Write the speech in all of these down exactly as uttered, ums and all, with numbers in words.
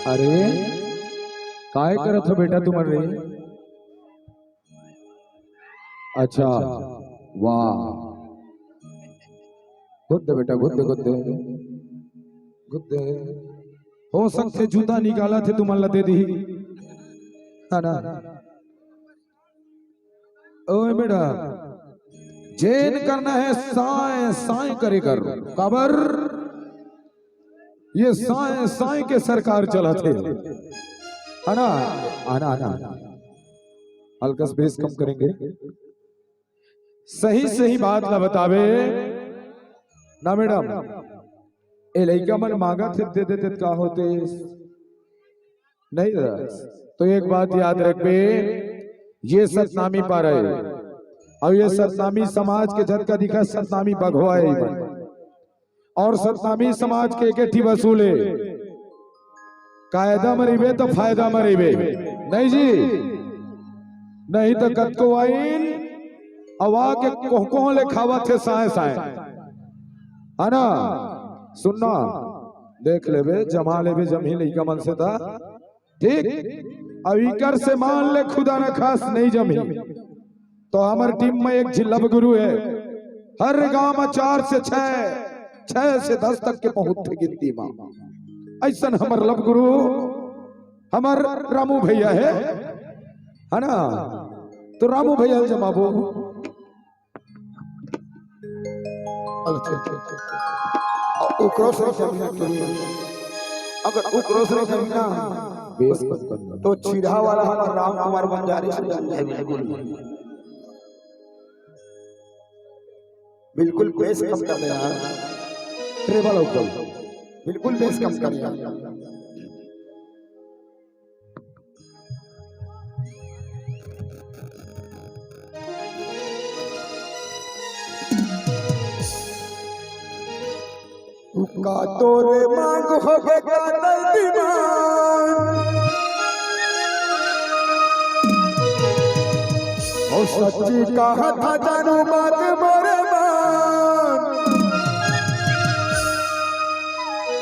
अरे, काय करत हो बेटा तुमन रे? अच्छा, वाह, गुद्दे बेटा, गुद्दे, गुद्दे, गुद्दे। हो सकथे जूता निकालथे तुमन ला दे दिही, है ना? ओए बेटा, जेन करना हे साँय साँय करे कर, काबर ये साँय साँय के सरकार चलत हे, है ना? आना, आना, हल्का सा bass कम करेंगे। सही सही बात ला बताबे ना मैडम, ए लइका मन मांगत हे, दे देते त का होते? नहीं दादा। तो एक बात याद रखबे, ये सतनामी पारा हे, अउ ये सतनामी समाज के जतका दिखा सतनामी बघवा हे मन। अउ सतनामी समाज के एक ठी वसूल हे, कायदा म रहिबे त फायदा म रहिबे, नहीं जी, नहीं त कतको आइन अउ आके कोह कोह ले खावत हे साँय साँय, है ना? सुनना, देख लेबे, जमा लेबे, जमही लइका मन से त ठीक। अब इकर से मान ले खुदा न खास नहीं जमही, तो हमर टीम में एक झी लव गुरु हे, हर गांव में चार से छह, छह से दस तक के पहुंचथे गिनती में। अइसन हमर लव गुरु हमर रामू भैया हे, है ना? तो रामू भैया जमाबो। अच्छा, अच्छा, अच्छा, अच्छा। अउ ओकरो से जमीन तुरी। अगर ओकरो से जमीन ना, बेस बस करना। तो चिढ़ा वाला हमर राम कुमार बंजारी से जमीन है बिल्कुल। बिल्कुल बेस कम कर दे यार। Treble ऊपर। बिल्कुल बेस कम कर यार। का तोरे मांग होगे का दर्दी मान? ओ सच्ची कहा था जानू बात मोरे मान।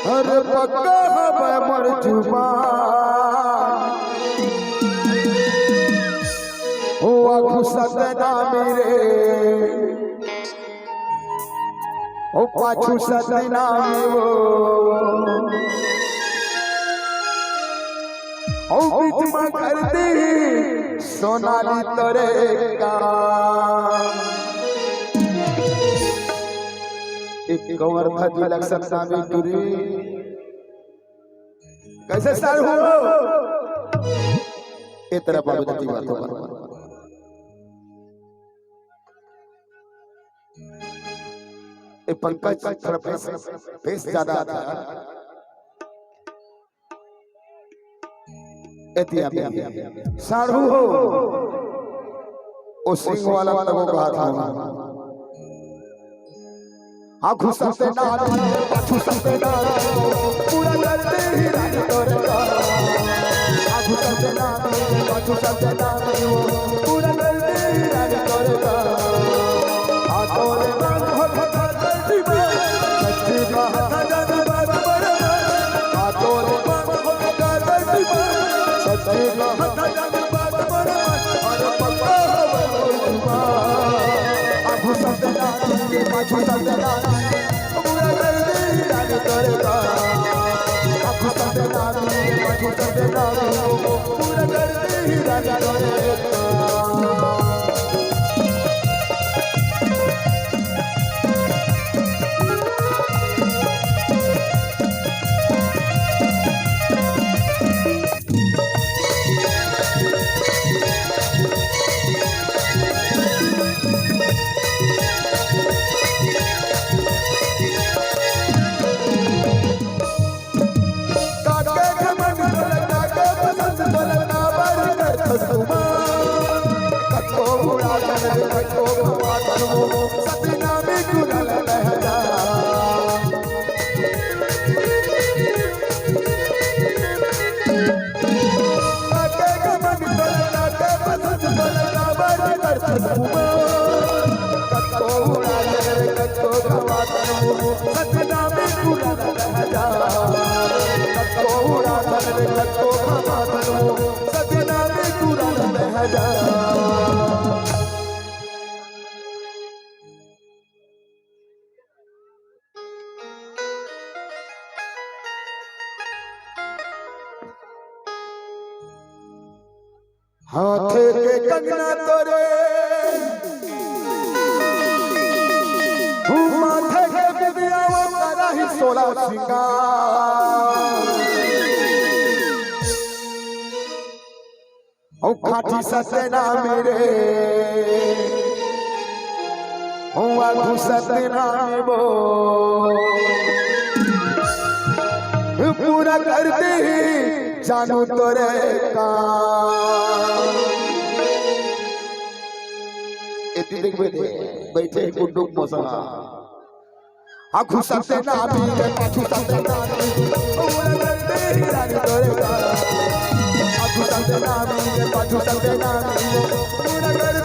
अरे पक्का हवे मोर जुबान। ओ आखू सतनामी रे, ओ पाछू सतनामी वो, ओ बीच में कर दी सोनाली तोरे का। एक कंवर था जी लग सतनामी टुरी। कैसे सर हो? ए तरफ आ बेटा, बात हो। ए पंकज, थोड़ा बेस, बेस ज्यादा आता है। ए दिया, दिया। साढ़ू हो, ओ सिंह वाला तको कहा था। आँखों से ना, आँखों से ना, पूरा करते ही राज तोरे का। आँखों से ना, आँखों से ना, पूरा करते ही राज तोरे का। आ तोरे मांग हो, हो, हो, करती बात, सच्ची बात, जान बात, बड़ा बात। आ तोरे मांग हो, हो, हो, करती बात, सच्ची बात, जान बात, बड़ा बात। अरे पक्का हो, हो, हो, आँखों से ना, आँखों से ना, पूरा कर दे ही राज तोरे का। आँखों से ना, आँखों से ना, पूरा कर दे ही राज तोरे का। काके घमंड तोला, काके पसंद तोला, काबर करथस गुमान। कतको उड़ा कर रे, कतको भवा कर वो, सतनामी गुलाल बह जा। काके घमंड तोला, काके पसंद तोला, काबर करथस गुमान। कतको उड़ा कर रे, कतको भवा कर वो, सतनामी गुलाल बह जा। कतको उड़ा कर हाथ के कंगना तोरे, माथे के बिंदिया, वो करा ही सोला सिंगार। ओ खाटी सत्यनामी रे, ओ आगू सत्यनामी बो, पूरा कर दे जानू तोरे काम। एती देखबे दे, बैठे हे गुड्डू मौसा। आगू सत्यनामी रे, पाछू सत्यनामी, पूरा कर दे जानू तोरे काम। आगू सत्यनामी रे, पाछू सत्यनामी, पूरा कर